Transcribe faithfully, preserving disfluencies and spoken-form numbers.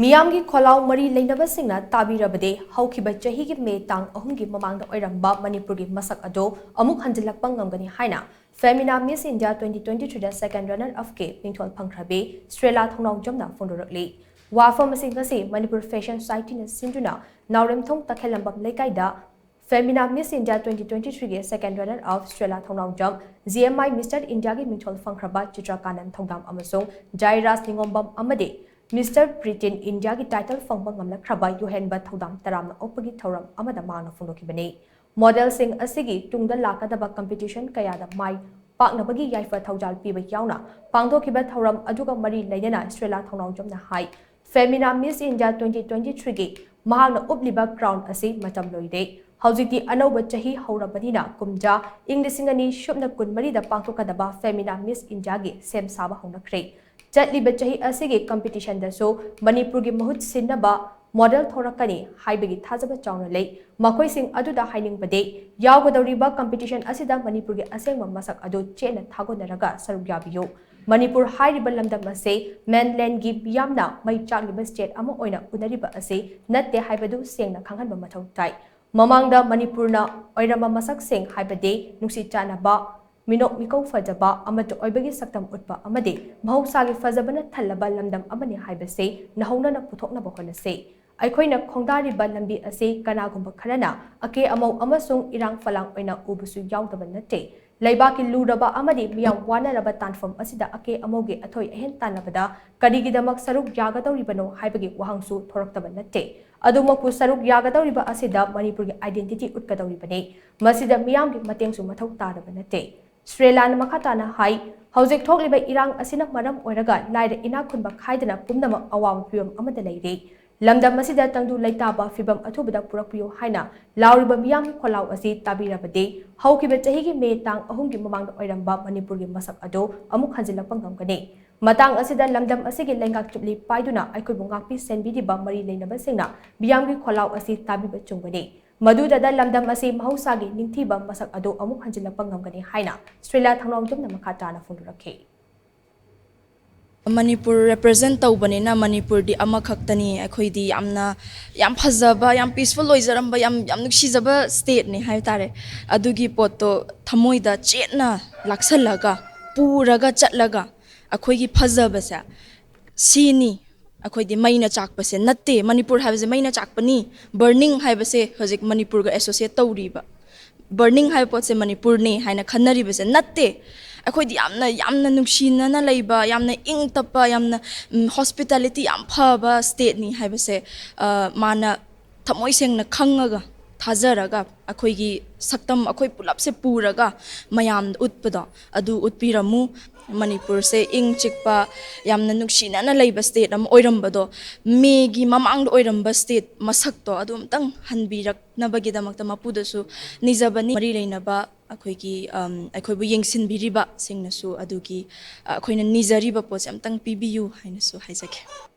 ꯃꯤꯌꯥꯝꯒꯤ ꯈꯣꯜꯂꯥꯎ ꯃꯔꯤ ꯂꯩꯅꯕꯁꯤꯡꯅ ꯇꯥꯕꯤꯔꯕꯗꯤ, ꯍꯧꯈꯤꯕ ꯆꯍꯤꯒꯤ ꯃꯦ ꯇꯥꯡ ꯑꯍꯨꯝꯒꯤ ꯃꯃꯥꯡꯗ ꯑꯣꯏꯔꯝꯕ ꯃꯅꯤꯄꯨꯔꯒꯤ ꯃꯁꯛ ꯑꯗꯨ ꯑꯃꯨꯛ ꯍꯟꯖꯤꯜꯂꯛꯄ ꯉꯝꯒꯅꯤ ꯍꯥꯏꯅ Femina Miss India twenty twenty-three ꯗ second runner up ꯀꯤ ꯃꯤꯡꯊꯣꯜ ꯐꯪꯈ꯭ꯔꯕꯤ ꯁ꯭ꯔꯦꯂꯥ ꯊꯧꯅꯥꯎꯖꯝꯅ ꯐꯣꯡꯗꯣꯔꯛꯂꯤ꯫ ꯋꯥꯐꯝ ꯑꯁꯤ ꯉꯁꯤ ꯃꯅꯤꯄꯨꯔ Fashion Society ꯅ ꯁꯤꯟꯗꯨꯅ ꯅꯥꯎꯔꯦꯝꯊꯣꯡ ꯇꯈꯦꯜꯂꯝꯕꯝ ꯂꯩꯀꯥꯏꯗ Femina Miss India twenty twenty-three ꯒꯤ second runner up ꯁ꯭ꯔꯦꯂꯥ Thounaojam, G M I Mister India ꯒꯤ ꯃꯤꯡꯊꯣꯜ ꯐꯪꯈ꯭ꯔꯕ ꯆꯤꯇ꯭ꯔꯀꯥꯅꯟ ꯊꯧꯗꯥꯝ ꯑꯃꯁꯨꯡ ꯖꯥꯏꯔꯥꯖ ꯅꯤꯉꯣꯝꯕꯝ ꯑꯃꯗꯤ Mister Preteen India ꯒꯤ title ꯐꯪꯕ ꯉꯝꯂꯛꯈ꯭ꯔꯕ ꯌꯨꯍꯦꯟꯕ ꯊꯧꯗꯥꯝ ꯇꯔꯥꯝꯅ ꯑꯣꯛꯄꯒꯤ ꯊꯧꯔꯝ ꯑꯃꯗ ꯃꯥꯡꯅ ꯐꯣꯡꯗꯣꯛꯈꯤꯕꯅꯤ꯫ Model ꯁꯤꯡ ꯑꯁꯤꯒꯤ ꯇꯨꯡꯗ ꯂꯥꯛꯀꯗꯕ competition ꯀꯌꯥꯗ ꯃꯥꯏ ꯄꯥꯛꯅꯕꯒꯤ ꯌꯥꯏꯐ ꯊꯧꯖꯥꯜ ꯄꯤꯕ ꯌꯥꯎꯅ ꯄꯥꯡꯊꯣꯛꯈꯤꯕ ꯊꯧꯔꯝ ꯑꯗꯨꯒ ꯃꯔꯤ ꯂꯩꯅꯅ ꯁ꯭ꯔꯦꯂꯥ ꯊꯧꯅꯥꯎꯖꯝꯅ ꯍꯥꯏ, Femina Miss India twenty twenty-three ꯒꯤ ꯃꯍꯥꯛꯅ ꯎꯞꯂꯤꯕ crown ꯑꯁꯤ ꯃꯇꯝ ꯂꯣꯏꯔꯦ꯫ ꯍꯧꯖꯤꯛꯇꯤ ꯑꯅꯧꯕ ꯆꯍꯤ ꯍꯧꯔꯕꯅꯤꯅ ꯀꯨꯝꯖꯥ ꯏꯪ ꯂꯤꯁꯤꯡ ꯑꯅꯤ ꯁꯨꯞꯅ ꯀꯨꯟꯃꯔꯤꯗ ꯄꯥꯡꯊꯣꯛꯀꯗꯕ Femina Miss India ꯒꯤ ꯁꯦꯝ ꯁꯥꯕ ꯍꯧꯅꯈ꯭ꯔꯦ꯫ ꯆꯠꯂꯤꯕ ꯆꯍꯤ ꯑꯁꯤꯒꯤ competition ꯗꯁꯨ ꯃꯅꯤꯄꯨꯔꯒꯤ ꯃꯍꯨꯠ ꯁꯤꯟꯅꯕ model ꯊꯣꯔꯛꯀꯅꯤ ꯍꯥꯏꯕꯒꯤ ꯊꯥꯖꯕ ꯆꯥꯎꯅ ꯂꯩ꯫ ꯃꯈꯣꯏꯁꯤꯡ ꯑꯗꯨꯗ ꯍꯥꯏꯅꯤꯡꯕꯗꯤ, ꯌꯥꯎꯒꯗꯧꯔꯤꯕ competition ꯑꯁꯤꯗ ꯃꯅꯤꯄꯨꯔꯒꯤ ꯑꯁꯦꯡꯕ ꯃꯁꯛ ꯑꯗꯨ ꯆꯦꯠꯅ ꯊꯥꯒꯣꯟꯅꯔꯒ ꯁꯔꯨꯛ ꯌꯥꯕꯤꯌꯨ꯫ ꯃꯅꯤꯄꯨꯔ ꯍꯥꯏꯔꯤꯕ ꯂꯝꯗꯝ ꯑꯁꯤ mainland ꯒꯤ ꯃꯤꯌꯥꯝꯅ ꯃꯩ ꯆꯥꯛꯂꯤꯕ state ꯑꯃ ꯑꯣꯏꯅ ꯎꯅꯔꯤꯕ ꯑꯁꯤ ꯅꯠꯇꯦ ꯍꯥꯏꯕꯗꯨ ꯁꯦꯡꯅ ꯈꯪꯍꯟꯕ ꯃꯊꯧ ꯇꯥꯏ꯫ ꯃꯃꯥꯡꯗ ꯃꯅꯤꯄꯨꯔꯅ ꯑꯣꯏꯔꯝꯕ ꯃꯁꯛꯁꯤꯡ ꯍꯥꯏꯕꯗꯤ ꯅꯨꯡꯁꯤ ꯆꯥꯟꯅꯕ, ꯃꯤꯅꯣꯛ ꯃꯤꯀꯧ ꯐꯖꯕ, ꯑꯃꯠꯇ ꯑꯣꯏꯕꯒꯤ ꯁꯛꯇꯝ ꯎꯠꯄ ꯑꯃꯗꯤ ꯃꯍꯧꯁꯥꯒꯤ ꯐꯖꯕꯅ ꯊꯜꯂꯕ ꯂꯝꯗꯝ ꯑꯃꯅꯤ ꯍꯥꯏꯕꯁꯤ ꯅꯧꯍꯧꯅꯅ ꯄꯨꯊꯣꯛꯅꯕ ꯍꯣꯠꯅꯁꯤ꯫ ꯑꯩꯈꯣꯏꯅ ꯈꯣꯡꯗꯥꯔꯤꯕ ꯂꯝꯕꯤ ꯑꯁꯤ ꯀꯅꯥꯒꯨꯝꯕ ꯈꯔꯅ ꯑꯀꯦ ꯑꯃꯧ ꯑꯃꯁꯨꯡ ꯏꯔꯥꯡ ꯐꯂꯥꯡ ꯑꯣꯏꯅ ꯎꯕꯁꯨ ꯌꯥꯎꯗꯕ ꯅꯠꯇꯦ꯫ ꯂꯩꯕꯥꯛꯀꯤ ꯂꯨꯔꯕ ꯑꯃꯗꯤ ꯃꯤꯌꯥꯝ ꯋꯥꯅꯔꯕ ꯇꯥꯟꯐꯝ ꯑꯁꯤꯗ ꯑꯀꯦ ꯑꯃꯧꯒꯤ ꯑꯊꯣꯏ ꯑꯍꯦꯟ ꯇꯥꯟꯅꯕꯗ ꯀꯔꯤꯒꯤꯗꯃꯛ ꯁꯔꯨꯛ ꯌꯥꯒꯗꯧꯔꯤꯕꯅꯣ ꯍꯥꯏꯕꯒꯤ ꯋꯥꯍꯪꯁꯨ ꯊꯣꯔꯛꯇꯕ ꯅꯠꯇꯦ꯫ ꯑꯗꯨꯃꯛꯄꯨ ꯁꯔꯨꯛ ꯌꯥꯒꯗꯧꯔꯤꯕ ꯑꯁꯤꯗ ꯃꯅꯤꯄꯨꯔꯒꯤ identity ꯎꯠꯀꯗꯧꯔꯤꯕꯅꯤ꯫ ꯃꯁꯤꯗ ꯃꯤꯌꯥꯝꯒꯤ ꯃꯇꯦꯡꯁꯨ ꯃꯊꯧ ꯇꯥꯗꯕ ꯅꯠꯇꯦ꯫ ꯁ꯭ꯔꯦꯂꯥꯅ ꯃꯈꯥ ꯇꯥꯅ ꯍꯥꯏ, ꯍꯧꯖꯤꯛ ꯊꯣꯛꯂꯤꯕ ꯏꯔꯥꯡ ꯑꯁꯤꯅ ꯃꯔꯝ ꯑꯣꯏꯔꯒ ꯂꯥꯏꯔ ꯏꯅꯥꯛ ꯈꯨꯟꯕ ꯈꯥꯏꯗꯅ ꯄꯨꯝꯅꯃꯛ ꯑꯋꯥꯕ ꯐꯤꯚꯝ ꯑꯃꯗ ꯂꯩꯔꯦ꯫ ꯂꯝꯗꯝ ꯑꯁꯤꯗ ꯇꯪꯗꯨ ꯂꯩꯇꯥꯕ ꯐꯤꯚꯝ ꯑꯊꯨꯕꯗ ꯄꯨꯔꯛꯄꯤꯌꯨ ꯍꯥꯏꯅ ꯂꯥꯎꯔꯤꯕ ꯃꯤꯌꯥꯝꯒꯤ ꯈꯣꯜꯂꯥꯎ ꯑꯁꯤ ꯇꯥꯕꯤꯔꯕꯗꯤ, ꯍꯧꯈꯤꯕ ꯆꯍꯤꯒꯤ ꯃꯦ ꯇꯥꯡ ꯑꯍꯨꯝꯒꯤ ꯃꯃꯥꯡꯗ ꯑꯣꯏꯔꯝꯕ ꯃꯅꯤꯄꯨꯔꯒꯤ ꯃꯁꯛ ꯑꯗꯨ ꯑꯃꯨꯛ ꯍꯟꯖꯤꯜꯂꯛꯄ ꯉꯝꯒꯅꯤ꯫ ꯃꯇꯥꯡ ꯑꯁꯤꯗ ꯂꯝꯗꯝ ꯑꯁꯤꯒꯤ ꯂꯩꯉꯥꯛ ꯆꯨꯞꯂꯤ ꯄꯥꯏꯗꯨꯅ ꯑꯩꯈꯣꯏꯕꯨ ꯉꯥꯛꯄꯤ ꯁꯦꯟꯕꯤꯔꯤꯕ ꯃꯔꯤ ꯂꯩꯅꯕꯁꯤꯡꯅ ꯃꯤꯌꯥꯝꯒꯤ ꯈꯣꯜꯂꯥꯎ ꯑꯁꯤ ꯇꯥꯕꯤꯕ ꯆꯨꯝꯒꯅꯤ꯫ ꯃꯗꯨꯗꯇ ꯂꯝꯗꯝ ꯑꯁꯤ ꯃꯍꯧꯁꯥꯒꯤ ꯅꯤꯡꯊꯤꯕ ꯃꯁꯛ ꯑꯗꯨ ꯑꯃꯨꯛ ꯍꯟꯖꯤꯜꯂꯛꯄ ꯉꯝꯒꯅꯤ ꯍꯥꯏꯅ ꯁ꯭ꯔꯤꯂꯥ ꯊꯧꯅꯥꯎꯖꯝꯅ ꯃꯈꯥ ꯇꯥꯅ ꯐꯣꯡꯗꯣꯔꯛꯈꯤ꯫ ꯃꯅꯤꯄꯨꯔ represent ꯇꯧꯕꯅꯤꯅ ꯃꯅꯤꯄꯨꯔꯗꯤ ꯑꯃꯈꯛꯇꯅꯤ꯫ ꯑꯩꯈꯣꯏꯗꯤ ꯌꯥꯝꯅ, ꯌꯥꯝ ꯐꯖꯕ, ꯌꯥꯝ peaceful ꯑꯣꯏꯖꯔꯝꯕ, ꯌꯥꯝ, ꯌꯥꯝ ꯅꯨꯡꯁꯤꯖꯕ stateꯅꯤ ꯍꯥꯏꯕ ꯇꯥꯔꯦ꯫ ꯑꯗꯨꯒꯤ ꯄꯣꯠꯇꯣ ꯊꯃꯣꯏꯗ ꯆꯦꯠꯅ ꯂꯥꯛꯁꯜꯂꯒ, ꯄꯨꯔꯒ ꯆꯠꯂꯒ, ꯑꯩꯈꯣꯏꯒꯤ ꯐꯖꯕꯁꯦ ꯁꯤꯅꯤ꯫ ꯑꯩꯈꯣꯏꯗꯤ ꯃꯩꯅ ꯆꯥꯛꯄꯁꯦ ꯅꯠꯇꯦ꯫ ꯃꯅꯤꯄꯨꯔ ꯍꯥꯏꯕꯁꯦ ꯃꯩꯅ ꯆꯥꯛꯄꯅꯤ꯫ Burning ꯍꯥꯏꯕꯁꯦ ꯍꯧꯖꯤꯛ ꯃꯅꯤꯄꯨꯔꯒ associate ꯇꯧꯔꯤꯕ꯫ Burning ꯍꯥꯏꯕ ꯄꯣꯠꯁꯦ ꯃꯅꯤꯄꯨꯔꯅꯤ ꯍꯥꯏꯅ ꯈꯟꯅꯔꯤꯕꯁꯦ ꯅꯠꯇꯦ꯫ ꯑꯩꯈꯣꯏꯗꯤ ꯌꯥꯝꯅ, ꯌꯥꯝꯅ ꯅꯨꯡꯁꯤꯅꯅ ꯂꯩꯕ, ꯌꯥꯝꯅ ꯏꯪ ꯇꯞꯄ, ꯌꯥꯝꯅ, ꯎꯝ, hospitality ꯌꯥꯝ ꯐꯕ stateꯅꯤ ꯍꯥꯏꯕꯁꯦ, ꯑ, ꯃꯥꯅ ꯊꯃꯣꯏ ꯁꯦꯡꯅ ꯈꯪꯉꯒ, ꯊꯥꯖꯔꯒ, ꯑꯩꯈꯣꯏꯒꯤ ꯁꯛꯇꯝ, ꯑꯩꯈꯣꯏ ꯄꯨꯂꯞꯁꯦ ꯄꯨꯔꯒ ꯃꯌꯥꯝꯗ ꯎꯠꯄꯗꯣ, ꯑꯗꯨ ꯎꯠꯄꯤꯔꯝꯃꯨ꯫ ꯃꯅꯤꯄꯨꯔꯁꯦ ꯏꯪ ꯆꯤꯛꯄ, ꯌꯥꯝꯅ ꯅꯨꯡꯁꯤꯅꯅ ꯂꯩꯕ state ꯑꯃ ꯑꯣꯏꯔꯝꯕꯗꯣ, ꯃꯦꯒꯤ ꯃꯃꯥꯡꯗ ꯑꯣꯏꯔꯝꯕ state ꯃꯁꯛꯇꯣ ꯑꯗꯨ ꯑꯝꯇꯪ ꯍꯟꯕꯤꯔꯛꯅꯕꯒꯤꯗꯃꯛꯇ ꯃꯄꯨꯗꯁꯨ ꯅꯤꯖꯕꯅꯤ꯫ ꯃꯔꯤ ꯂꯩꯅꯕ ꯑꯩꯈꯣꯏꯒꯤ, ꯑꯝ, ꯑꯩꯈꯣꯏꯕꯨ ꯌꯦꯡꯁꯤꯟꯕꯤꯔꯤꯕꯁꯤꯡꯅꯁꯨ ꯑꯗꯨꯒꯤ, ꯑ, ꯑꯩꯈꯣꯏꯅ ꯅꯤꯖꯔꯤꯕ ꯄꯣꯠꯁꯦ ꯑꯝꯇꯪ ꯄꯤꯕꯤꯌꯨ ꯍꯥꯏꯅꯁꯨ ꯍꯥꯏꯖꯒꯦ꯫